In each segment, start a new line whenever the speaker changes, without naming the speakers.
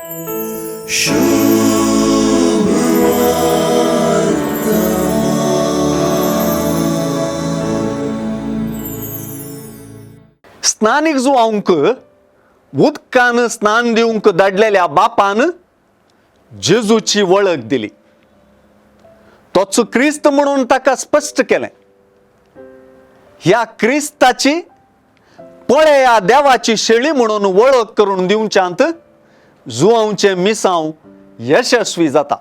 स्नानीक जुवांक उदकान स्नान दिवंक धाडलेल्या बापान जेजूची वळख दिली. तोच क्रिस्त म्हणून ताका स्पश्ट केलें. ह्या क्रिस्ताची पळया देवाची शेळी म्हणून वळख करून दिवच्यांत जुवांचें मिसांव यशस्वी जाता.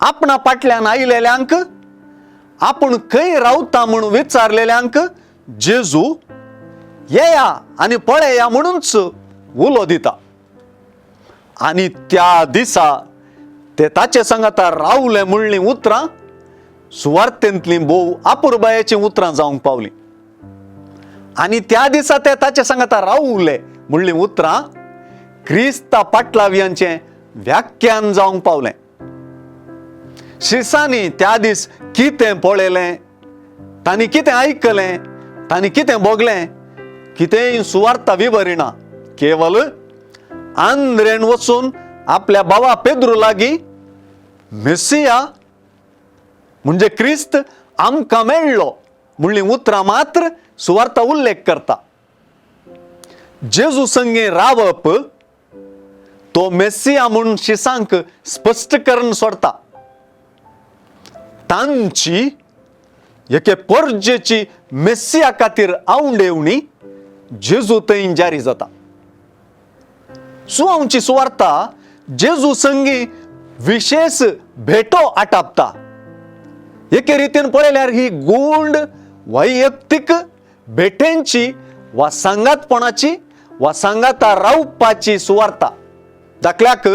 आपणा फाटल्यान आयलेल्यांक आपूण खंय रावता म्हूण विचारलेल्यांक जेजू येया आनी पळया म्हणूनच उलो दिता. आनी त्या दिसा ते ताचे सांगाता रावले म्हणलीं उतरां सुवार्थेंतलीं भोव अपुरबायेचीं उतरां जावंक पावलीं. आनी त्या दिसा ते ताचे सांगाता रावले म्हणलीं उतरां क्रिस्ता पाटलाव्यांचें व्याख्यान जावंक पावलें. शिसांनी त्या दीस कितें पळयलें, तांणी कितें आयकलें, तांणी कितें भोगलें, कितेंय सुवार्ता विवरिणा. केवल आंद्रेन वचून आपल्या भावा पेद्रू लागीं मेसिया म्हणजे क्रिस्त आमकां मेळ्ळो म्हणलीं उतरां मात्र सुवार्ता उल्लेख करता. जेजू संगी रावप तो मेसिया म्हूण शिसांक स्पश्ट करून सोडता. तांची एके परजेची मेसिया खातीर आवंडेवणी जेजू थंय जारी जाता. सुवांची सुवार्ता जेजू संगी विशेष भेटो आटापता. एके रितीन पळयल्यार ही गुंड वैयक्तीक भेटेंची वा सांगातपणाची वा सांगाता रावपाची सुवार्ता. दाखल्याक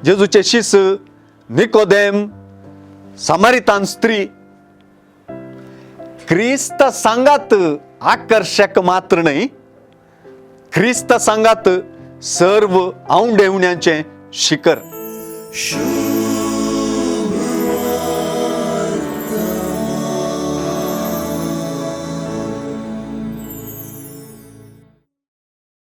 जेजूचे शिस, निकोदेम, समारितान स्त्री. क्रिस्त सांगात आकर्शक मात्र न्हय, क्रिस्त सांगात सर्व आवंडेवण्याचें शिखर.